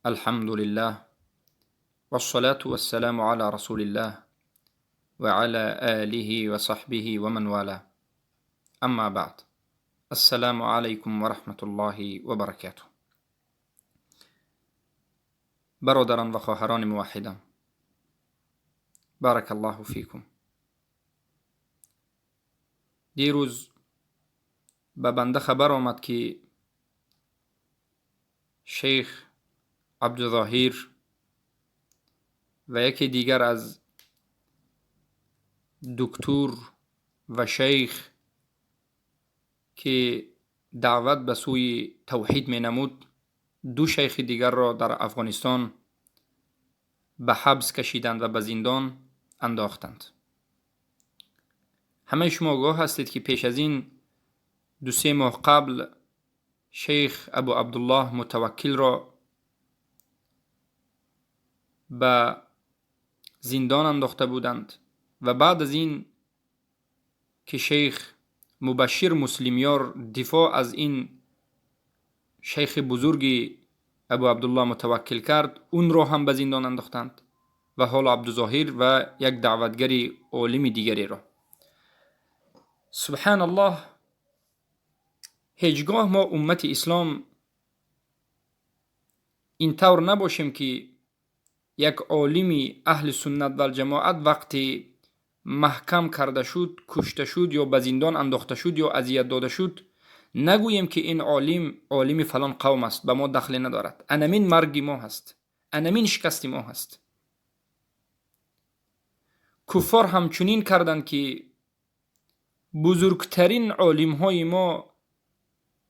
الحمد لله والصلاة والسلام على رسول الله وعلى آله وصحبه ومن والاه. اما بعد، السلام علیکم و رحمة الله و برکاته. برادران و خواهران موحدان، بارک الله فیکم. دیروز به بنده خبر آمد که شیخ عبدالظاهر و یکی دیگر از دکتر و شیخ که دعوت به سوی توحید می نمود، دو شیخ دیگر را در افغانستان به حبس کشیدند و به زندان انداختند. همه شما آگاه هستید که پیش از این 2-3 ماه قبل شیخ ابو عبدالله متوکل را به زندان انداخته بودند و بعد از این که شیخ مبشر مسلمیار دفاع از این شیخ بزرگی ابو عبدالله متوکل کرد، اون را هم به زندان انداختند و حالا عبدالظاهر و یک دعوتگر عالم دیگری را. سبحان الله، هیچگاه ما امت اسلام این طور نباشیم که یک عالمی اهل سنت و الجماعت وقتی محکم کرده شد، کشته شد یا به زندان انداخته شد یا اذیت داده شد، نگوییم که این عالم عالم فلان قوم است، به ما دخل ندارد. انمین مرگ ما هست، انمین شکست ما هست. کفار همچنین کردند که بزرگترین عالم های ما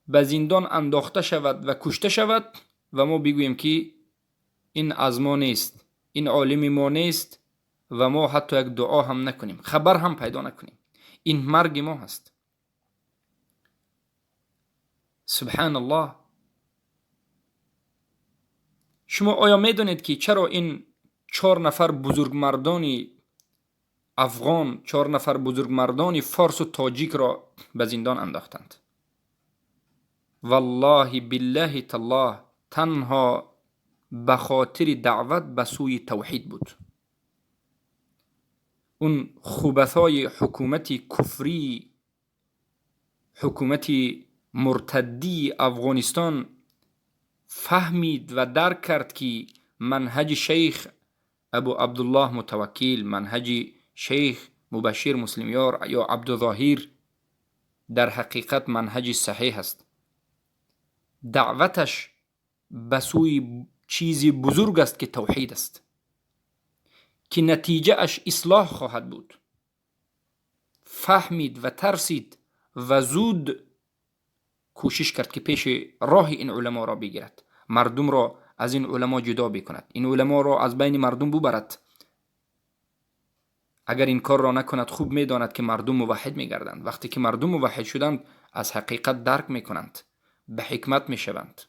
به زندان انداخته شود و کشته شود و ما بگوییم که این از ما نیست، این عالم ما نیست و ما حتی یک دعا هم نکنیم، خبر هم پیدا نکنیم. این مرگ ما هست. سبحان الله. شما آیا میدانید که چرا این 4 نفر بزرگمردانی افغان، 4 نفر بزرگمردانی فارس و تاجیک را به زندان انداختند؟ والله بالله تالله تنها به خاطر دعوت به سوی توحید بود. اون خبثای حکومت کفری، حکومت مرتدی افغانستان فهمید و درک کرد که منهج شیخ ابو عبدالله متوکل، منهج شیخ مبشر مسلمیار یا عبدالظاهر در حقیقت منهج صحیح است. دعوتش به سوی چیزی بزرگ است که توحید است، که نتیجه اش اصلاح خواهد بود. فهمید و ترسید و زود کوشش کرد که پیش راه این علما را بگیرد، مردم را از این علما جدا بکند، این علما را از بین مردم ببرد. اگر این کار را نکند، خوب میداند که مردم موحد میگردند. وقتی که مردم موحد شدند، از حقیقت درک میکنند، به حکمت میشوند.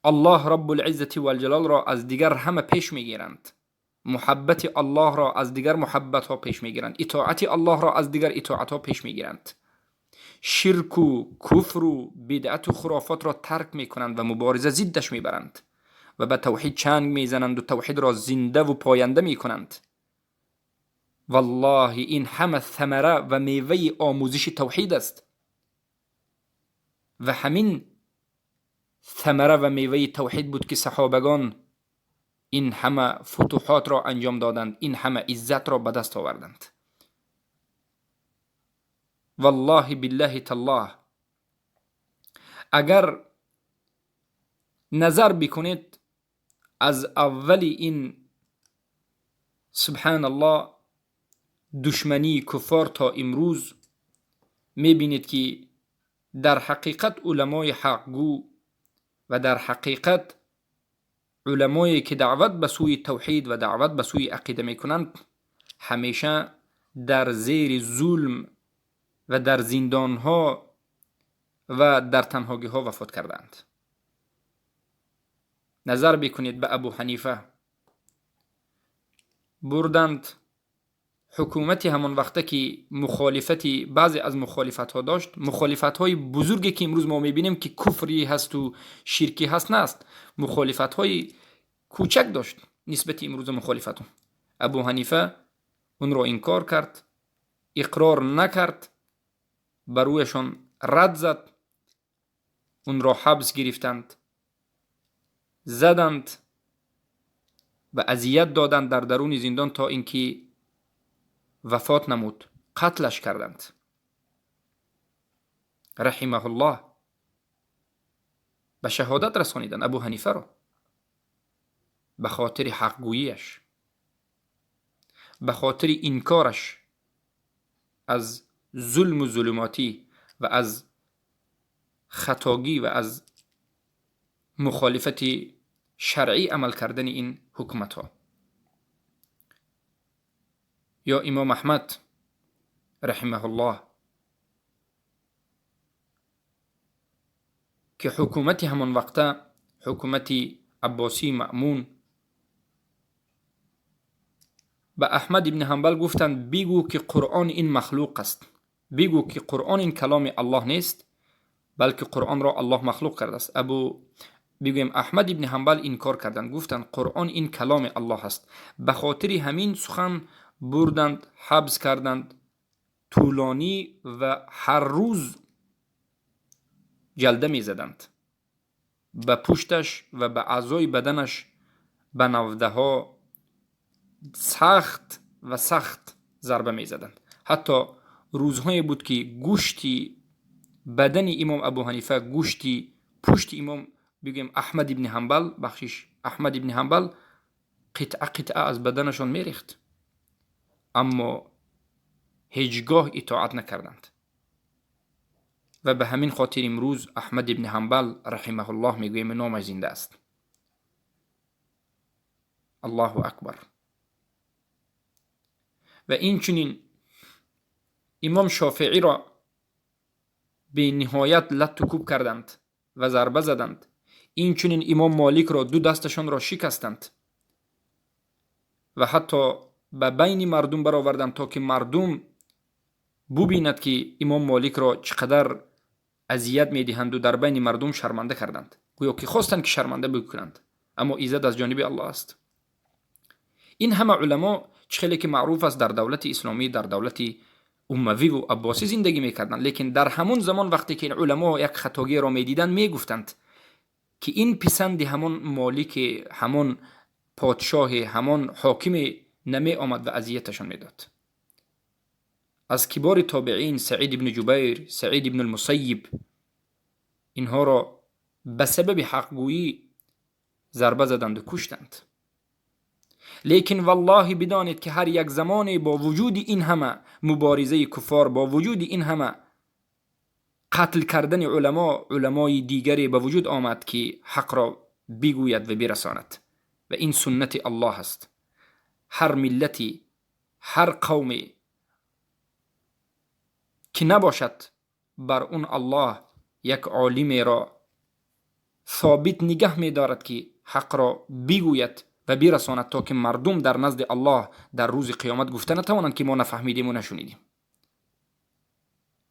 الله رب العزة و الجلال را از دیگر همه پیش میگیرند، محبت الله را از دیگر محبت ها پیش میگیرند، اطاعت الله را از دیگر اطاعت ها پیش میگیرند، شرک و کفر و بدعت و خرافات را ترک میکنند و مبارزه ضدش میبرند و به توحید چنگ میزنند و توحید را زنده و پاینده میکنند. والله این همه ثمره و میوه آموزش توحید است و همین ثمره و میوه توحید بود که صحابگان این همه فتوحات را انجام دادند، این همه عزت را به دست آوردند. والله بالله تالله اگر نظر بکنید از اول این سبحان الله دشمنی کفار تا امروز، میبینید که در حقیقت علمای حقگو و در حقیقت علمایی که دعوت به سوی توحید و دعوت به سوی عقیده میکنند، همیشه در زیر ظلم و در زندانها و در تنهاگی ها وفات کردند. نظر بکنید به ابو حنیفه، بردند ҳукумати ҳамон вақте ки мухолифати баъзе аз мухолифатҳо дошт, мухолифатҳои бузурге ки имрӯз мо мебинем ки куфрӣ ҳасту ширкӣ ҳаст наст, мухолифатҳои кӯчак дошт нисбати имрӯза мухолифатҳо. Абу Ҳанифа онро инкор кард, иқрор накард, ба рӯяшон рад зад, онро ҳабс гирифтанд, заданд ва азият доданд дар даруни зиндон то инки вафот намуд, қатлаш карданд. Раҳимаҳуллоҳ, ба шаҳодат расониданд Абу Ҳанифаро ба хотири ҳақгӯяш, ба хотири инкораш аз зулму зулумотӣ ва аз хатогӣ ва аз мухолифати шаръӣ амал кардани ин ҳукуматҳо. Ё Имом Аҳмад раҳимаҳуллоҳ ки ҳукумати ҳамон вақта, ҳукумати Аббосии Маъмун, ба Аҳмад ибни Ҳанбал гуфтанд: бигӯ ки Қуръон ин махлуқ аст, бигӯ ки Қуръон ин каломи Аллоҳ нест, балки Қуръонро Аллоҳ махлуқ кардааст. Бигӯем Аҳмад ибни Ҳанбал инкор карданд, гуфтанд Қуръон ин каломи Аллоҳ аст. Ба хотири ҳамин сухан бурданд, ҳабс карданд тӯлонӣ ва ҳар рӯз ҷалда мезаданд ба пушташ ва ба аъзои баданаш, ба навдаҳо сахт ва сахт зарба мезаданд. Ҳатто рӯзҳое буд ки гӯшти бадани имом Абу Ҳанифа, гӯшти пушти имом, бигӯем Аҳмад ибни Ҳанбал, бахшиш, Аҳмад ибни Ҳанбал қитъа қитъа аз баданашон мерехт, аммо ҳеҷгоҳ итоат накарданд. Ва ба ҳамин хотир имрӯз Аҳмад ибни Ҳанбал раҳимаҳуллоҳ мегӯем номаш зинда аст. Аллоҳу акбар. Ва инчунин имом Шофеъиро бениҳоят латту кӯб карданд ва зарба заданд. Инчунин имом Моликро ду дасташонро шикастанд ва ҳатто ба байни мардум бароварданд то ки мардум бубинад ки имом Моликро чӣ қадар азият медиҳанду дар байни мардум шарманда карданд. Гӯё ки хостанд ки шарманда бикунанд, аммо иззат аз ҷониби Аллоҳ аст. Ин ҳама уламо чӣ хеле ки маъруф аст дар давлати исломӣ, дар давлати умавиву аббосӣ зиндагӣ мекарданд, лекин дар ҳамон замон вақте ки ин уламо як хатогиро медиданд, мегуфтанд ки ин писанди ҳамон молики, ҳамон подшоҳе, ҳамон ҳокиме намеомад ва азияташон медод. Аз кибори тобеин Саид ибни Ҷубайр, Саид ибни Мусайиб инҳоро ба сабаби ҳақгӯӣ зарба заданду куштанд. Лекин валлоҳи бидонед ки ҳар як замоне бо вуҷуди ин ҳама муборизаи куффор, бо вуҷуди ин ҳама қатл кардани уламо, уламои дигаре ба вуҷуд омад ки ҳақро бигӯяд ва бирасонад. Ва ин суннати Аллоҳ аст. Ҳар миллати, ҳар қавме ки набошад бар он Аллоҳ як олимеро собит нигаҳ медорад ки ҳақро бигӯяд ва бирасонад, то ки мардум дар назди Аллоҳ дар рӯзи қиёмат гуфта натавонанд ки мо нафаҳмидем ва нашунидем.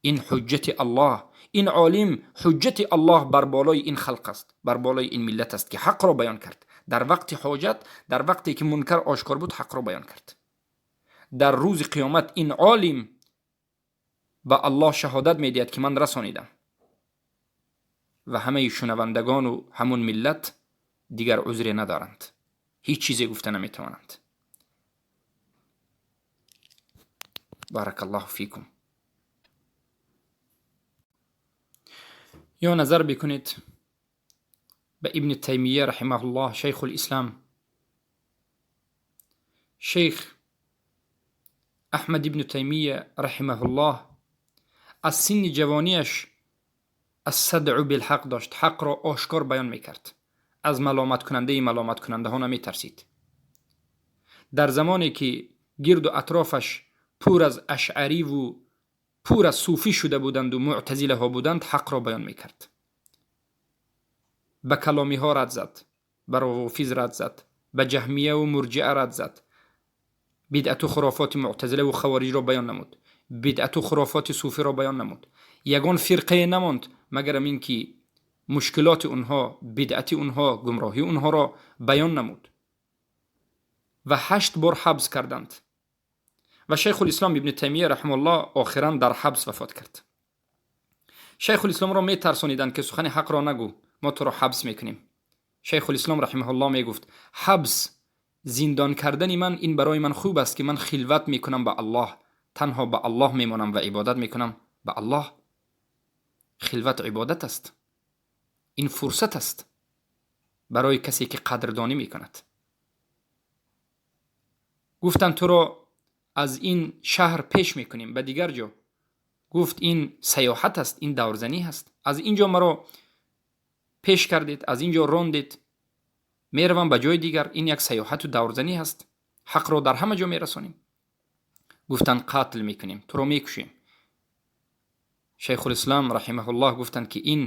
Ин ҳуҷҷати Аллоҳ, ин олим ҳуҷҷати Аллоҳ бар болои ин халқ аст, бар болои ин миллат аст ки ҳақро баён кард. Дар вақти ҳоҷат, дар вақте ки мункар ошкор буд, ҳақро баён кард. Дар рӯзи қиёмат ин олим ба Аллоҳ шаҳодат медиҳад ки ман расонидам ва ҳамаи шунавандагону ҳамон миллат дигар узре надоранд, ҳеҷ чизе гуфта наметавонанд. Баракаллоҳу фикум. Ё назар бикунед ба Ибни Таймия раҳимаҳуллоҳ, шайхулислам, шейх Аҳмад ибни Таймия раҳимаҳуллоҳ аз синни ҷавонияш ассадъу билҳақ дошт, ҳақро ошкор баён мекард, аз маломаткунандаи маломаткунандаҳо наметарсид. Дар замоне ки гирду атрофаш пур аз ашъариву пур аз суфӣ шуда буданду муътазилаҳо буданд, ҳақро баён мекард. Ба каломиҳо рад зад, ба равофиз рад зад, ба ҷаҳмияву мурҷиа рад зад, Бидъату хурофоти муътазила ва хавориҷро баён намуд, бидъату хурофоти суфиро баён намуд. Ягон фирқае намонд, магарам ин ки мушкилоти онҳо, бидъати онҳо, гумроҳии онҳоро баён намуд ва 8 бор ҳабс карданд. Ва Шайхулислом Ибни Таймия раҳимаҳуллоҳ охиран дар ҳабс вафот кард. Шайхулисломро метарсониданд, ки сухани ҳақро нагӯ, мо туро ҳабс мекунем. Шайхулислом раҳимаҳуллоҳ мегуфт: ҳабс, зиндон кардани ман ин барои ман хуб аст, ки ман хилват мекунам ба Аллоҳ, танҳо ба Аллоҳ мемонам ва ибодат мекунам ба Аллоҳ. Хилват ибодат аст, ин фурсат аст барои касе ки қадрдонӣ мекунад. Гуфтанд: туро аз ин шаҳр пеш мекунем ба дигар ҷо. Гуфт: ин саёҳат аст, ин даврзанӣ аст. Аз ин ҷо маро пеш кардед, аз ин ҷо рондед, меравам ба ҷои дигар. Ин як саёҳату даврзанӣ аст, ҳақро дар ҳама ҷо мерасонем. Гуфтанд: қатл мекунем, туро мекушем. Шайхулислом раҳимаҳуллоҳ гуфтанд, ки ин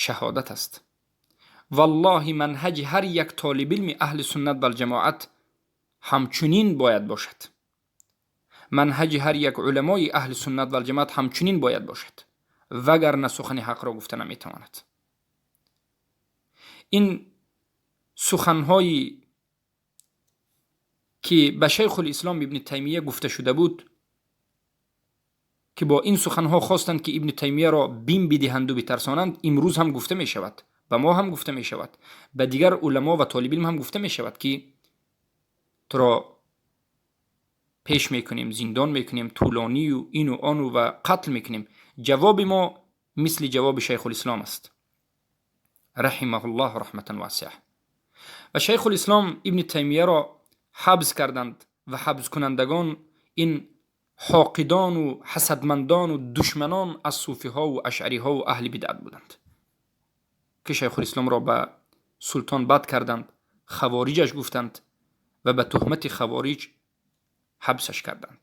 шаҳодат аст. Валлоҳи, манҳаҷи ҳар як толибилми аҳли суннат валҷамоат ҳамчунин бояд бошад. Манҳаҷи ҳар як уламои аҳли суннат валҷамоат ҳамчунин бояд бошад, вагарна сухани ҳақро гуфта наметавонад. Ин суханҳои ки ба Шайхулислом Ибни Таймия гуфта шуда буд, ки бо ин суханҳо хостанд, ки Ибни Таймияро бим бидиҳанду битарсонанд, имрӯз ҳам гуфта мешавад, ба мо ҳам гуфта мешавад, ба дигар уламо ва толибилм ҳам гуфта мешавад, ки туро пеш мекунем, зиндон мекунем, тӯлонию ину ону ва қатл мекунем. Ҷавоби мо мисли ҷавоби Шайхулислом аст, раҳимаҳуллоҳ раҳматан васиа. Ва Шайхулислом Ибни Таймияро ҳабс карданд ва ҳабскунандагон ин ҳоқидону ҳасадмандону душманон аз суфиҳову ашъариҳову аҳли бидъат буданд, ки Шайхулисломро ба султон бад карданд, хавориҷаш гуфтанд ва ба туҳмати хавориҷ ҳабсаш карданд.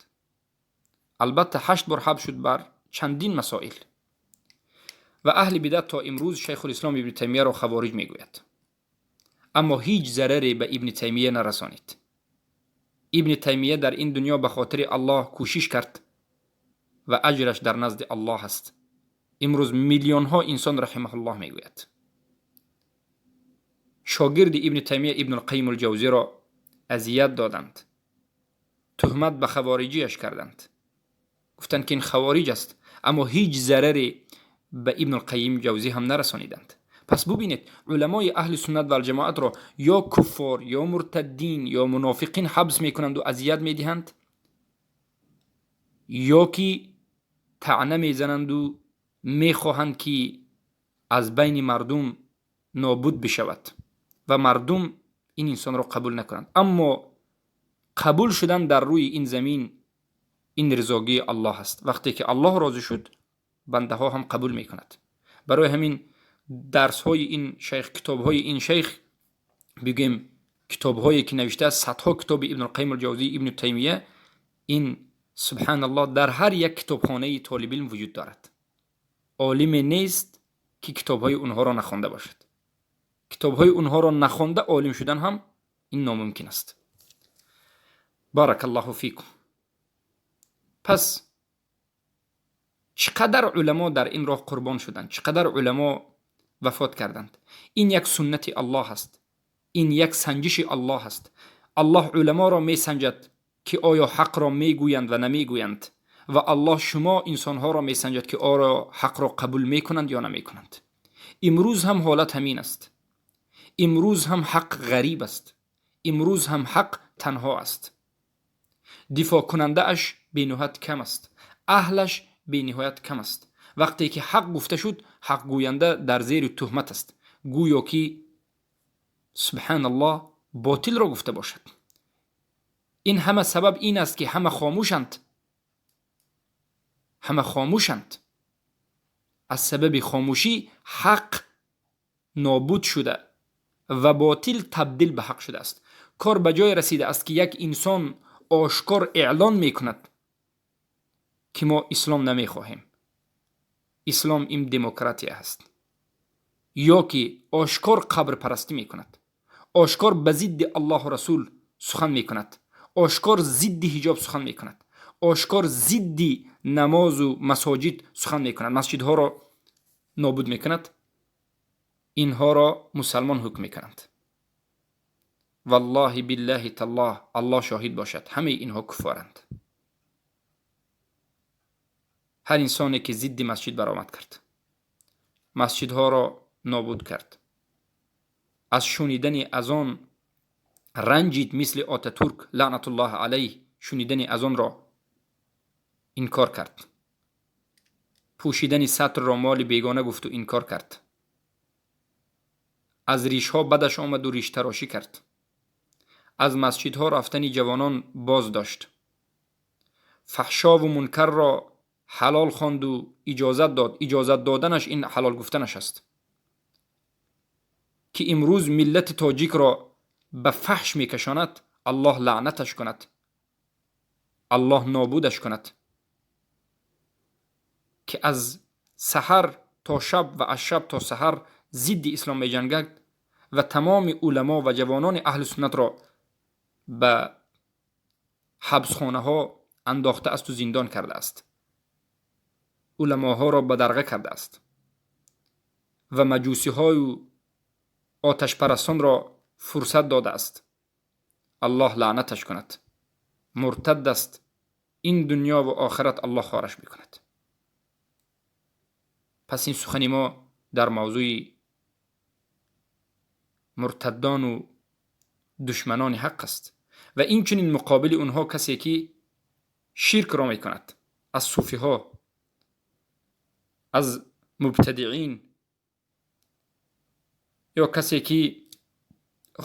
Албатта, 8 бор ҳабс шуд бар чандин масоил ва аҳли бидъат то имрӯз Шайхулислом Ибни Таймияро хавориҷ мегӯяд. Аммо ҳеҷ зараре ба Ибни Таймия нарасонид. Ибни Таймия дар ин дунё ба хотири Аллоҳ кӯшиш кард ва аҷраш дар назди Аллоҳ аст. Имрӯз миллионҳо инсон раҳимаҳуллоҳ мегӯяд. Шогирди Ибни Таймия Ибнулқайим Ҷавзиро азият доданд, туҳмат ба хавориҷиаш карданд, гуфтанд, ки ин хавориҷ аст, аммо ҳеҷ зараре ба Ибнулқайим Ҷавзӣ ҳам нарасониданд. Пас бубинед, уламои аҳли суннат валҷамоатро ё куффор, ё муртаддин, ё мунофиқин ҳабс мекунанду азият медиҳанд, ё ки таъна мезананду мехоҳанд, ки аз байни мардум нобуд бишавад ва мардум ин инсонро қабул накунанд. Аммо қабул шудан дар рӯи ин замин ин ризогии Аллоҳ аст. Вақте ки Аллоҳ розӣ шуд, бандаҳо ҳам қабул мекунад. Барои ҳамин дарсҳои ин шайх, китобҳои ин шайх, бигӯем, китобҳое ки навиштааст, садҳо китоби Ибнулқайим Алҷавзӣ, Ибну Таймия, ин субҳаналлоҳ дар ҳар як китобхонаи толибилм вуҷуд дорад. Олиме нест, ки китобҳои онҳоро нахонда бошад. Китобҳои онҳоро нахонда олим шудан ҳам ин номумкин аст. Баракаллоҳу фикум. Пас чӣ қадар уламо дар ин роҳ қурбон шуданд, чӣ қадар уламо вафот карданд. Ин як суннати Аллоҳ аст, ин як санҷиши Аллоҳ аст. Аллоҳ уламоро месанҷад, ки оё ҳақро мегӯянд ва намегӯянд, ва Аллоҳ шумо инсонҳоро месанҷад, ки оё ҳақро қабул мекунанд ё намекунанд. Имрӯз ҳам ҳолат ҳамин аст. Имрӯз ҳам ҳақ ғариб аст, имрӯз ҳам ҳақ танҳо аст, дифоъкунандааш бениҳоят кам аст, аҳлаш бениҳоят кам аст. Вақте ки ҳақ гуфта шуд, ҳақгӯянда дар зери туҳмат аст, гӯё ки субҳаналлоҳ ботилро гуфта бошад. Ин ҳама сабаб ин аст, ки ҳама хомӯшанд, ҳама хомӯшанд. Аз сабаби хомӯшӣ ҳақ нобуд шуда ва ботил табдил ба ҳақ шудааст. Кор ба ҷое расидааст, ки як инсон ошкор эълон мекунад, ки мо ислом намехоҳем, ислом ин демократия аст, ё ки ошкор қабрпарастӣ мекунад, ошкор ба зидди Аллоҳу Расул сухан мекунад. ошкор зидди ҳиҷоб сухан мекунад, ошкор зидди намозу масоҷид сухан мекунад, масҷидҳоро нобуд мекунад, инҳоро мусалмон ҳукм мекунанд. Валлоҳи, биллаҳи, таллоҳ, Аллоҳ шоҳид бошад, ҳамаи инҳо куффоранд. Ҳар инсоне ки зидди масҷид баромад кард, масҷидҳоро нобуд кард, аз шунидани азон ранҷид, мисли Отатурк лаънатуллоҳ алайҳ, шунидани азонро инкор кард, пӯшидани сатрро моли бегона гуфту инкор кард, аз ришҳо бадаш омаду риштарошӣ кард, аз масҷидҳо рафтани ҷавонон боз дошт, фаҳшову мункарро ҳалол хонду иҷозат дод. Иҷозат доданаш ин ҳалол гуфтанаш аст, ки имрӯз миллати тоҷикро ба фаҳш мекашонад. Аллоҳ лаънаташ кунад, Аллоҳ нобудаш кунад, ки аз саҳар то шаб ва аз шаб то саҳар зидди ислом меҷангад ва тамоми уламо ва ҷавонони аҳли суннатро ба ҳабсхонаҳо андохта асту зиндон кардааст, уламоҳоро бадарға кардааст ва маҷусиҳою оташпарастонро фурсат додааст. Аллоҳ лаънаташ кунад, муртад аст, ин дунё ва охират Аллоҳ хораш мекунад. Пас ин сухани мо дар мавзӯи муртаддону душманони ҳақ аст ва инчунин муқобили онҳо касе ки ширкро мекунад, аз суфиҳо, аз мубтадиин ё касе ки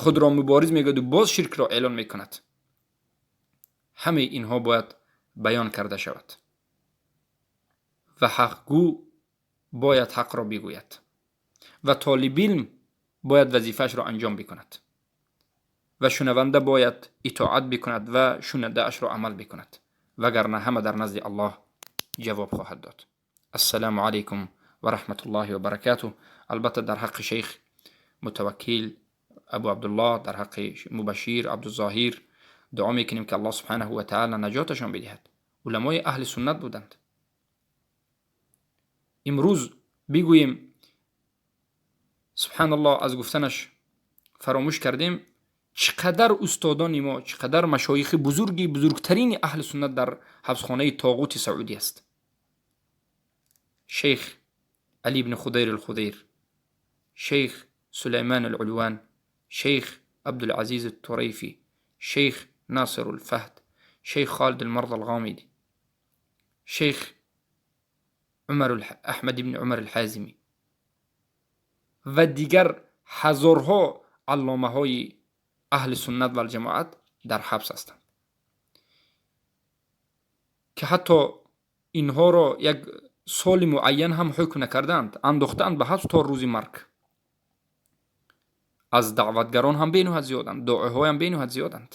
худро мубориз мегӯяду боз ширкро эълон мекунад, ҳамаи инҳо бояд баён карда шавад ва ҳақгӯ бояд ҳақро бигӯяд ва толибилм бояд вазифаашро анҷом бикунад ва шунаванда бояд итоат бикунад ва шунадаашро амал бикунад, вагарна ҳама дар назди Аллоҳ ҷавоб хоҳад дод. Ассалому алайкум ва раҳматуллоҳи ва баракатуҳ. Албатта, дар ҳаққи шейх Мутаваккил Абу Абдуллоҳ, дар ҳаққи Мубашир Абдузоҳир дуо мекунем, ки Аллоҳ субҳанаҳу ва таала наҷоташон бидиҳад. Уламои аҳли суннат буданд. Имрӯз бигӯем, субҳаналлоҳ, аз гуфтанаш фаромӯш кардем, чӣ қадар устодони мо, чӣ қадар машоихи бузурги, бузургтарини аҳли суннат дар ҳабсхонаи тоғути Саудӣ аст. Шейх Али ибни Худайр алхудайр, шейх Сулайман алулван, шейх Абдулазиз аттурайфӣ, шейх Насир улфаҳд, шейх Холид алмард алғомидӣ, шейх Умар Аҳмад ибни Умар алҳазимӣ ва дигар ҳазорҳо алломаҳои аҳли суннат валҷамоат дар ҳабс ҳастанд, ки ҳатто инҳоро як соли муайян ҳам ҳукм накардаанд, андохтаанд ба ҳабс то рӯзи марг. Аз даъватгарон ҳам бениҳоят зиёданд, дуоҳоям бениҳоят зиёданд.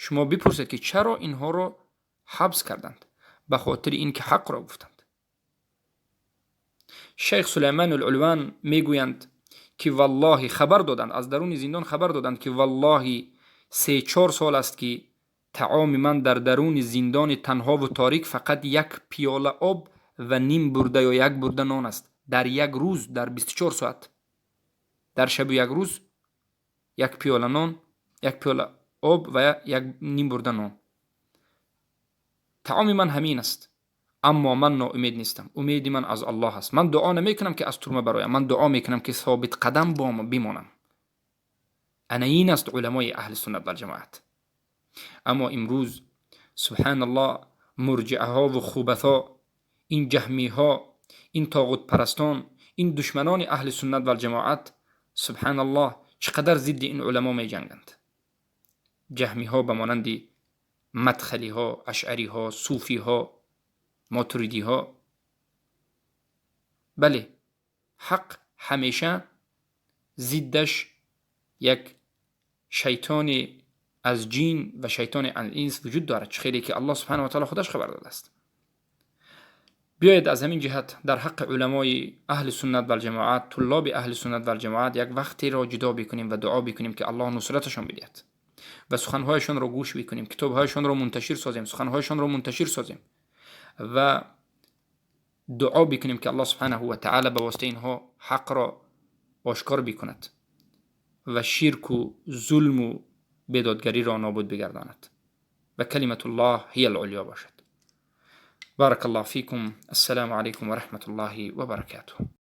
Шумо бипурсед, ки чаро инҳоро ҳабс карданд? Ба хотири ин ки ҳақро гуфтанд. Шейх Сулайман улван мегӯянд, ки валлоҳи, хабар доданд, аз даруни зиндон хабар доданд, ки валлоҳи, 3-4 сол аст, ки таоми ман дар даруни зиндони танҳову торик фақат як пиёла об ва ним бурда ё як бурда нон аст дар як рӯз, дар 24 соат. Дар шабу як рӯз як пиёла нон, як пиёла об ва як ним бурда нон. Таоми ман ҳамин аст, аммо ман ноумед нестам, умеди ман аз Аллоҳ аст. Ман дуо намекунам, ки аз турма бароям, ман дуо мекунам, ки собитқадам бимонам. Ана ин аст уламои аҳли суннат валҷамоат. Аммо имрӯз, субҳаналлоҳ, мурҷиаҳову хубатҳо, ин ҷаҳмиҳо, ин тоғутпарастон, ин душманони аҳли суннат валҷамоат, субҳаналлоҳ, чӣ қадар зидди ин уламо меҷанганд. Ҷаҳмиҳо ба монанди мадхалиҳо, ашъариҳо, суфиҳо, мотуридиҳо. Бале, ҳақ ҳамеша зиддаш як шайтоне аз ҷин ва шайтоне аз инс вуҷуд дорад, чӣ хеле ки Аллоҳ субҳана ва таъала худаш хабар додааст. Биёед, аз ҳамин ҷиҳат дар ҳаққи уламои аҳли суннат валҷамоат, туллоби аҳли суннат валҷамоат як вақтеро ҷудо бикунем ва дуо бикунем, ки Аллоҳ нусраташон бидиҳад. و سخنهایشان را گوش بکنیم، کتابهایشان را منتشر سازیم، سخنهایشان را منتشر سازیم و دعا بکنیم که الله سبحانه و تعالی به واسطه اینها حق را آشکار بکند و شرک و ظلم و بیدادگری را نابود بگرداند و کلمة الله هي العليا باشد. بارك الله فيكم. السلام عليكم ورحمة الله وبركاته.